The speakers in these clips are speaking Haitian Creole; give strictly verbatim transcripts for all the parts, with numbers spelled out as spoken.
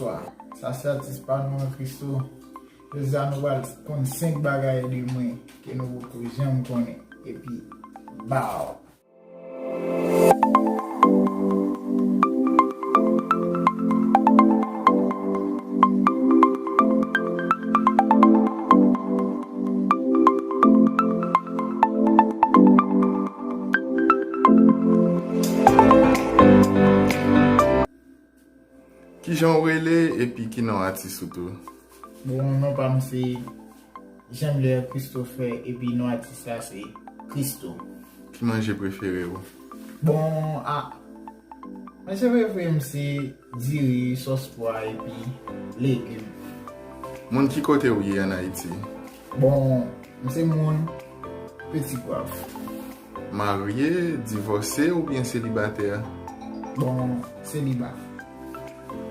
Sa se atis pa nou an, Christo. Jodi a nou pral konn senk bagay de mwen ke nou poko janm konnen. Epi, bow! Kijan w rele epi ki non atis ou tou? Bon, non pa m se Jeanler Christopher epi non atis la se Christo. Ki manje prefere w? Bon, a, manje prefere m se diri, sòs pwa epi legim. Moun ki kote w ye ann Ayiti? Bon, m se moun Petit Goâve. Marye, divòse oubyen selibatè? Bon, seliba.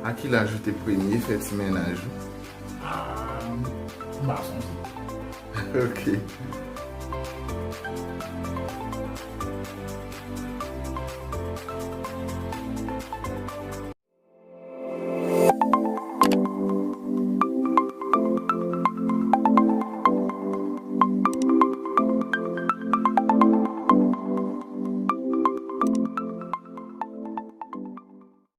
A ki laj ou te premye fè ti mennaj ou? A, m pa sonje. Ok.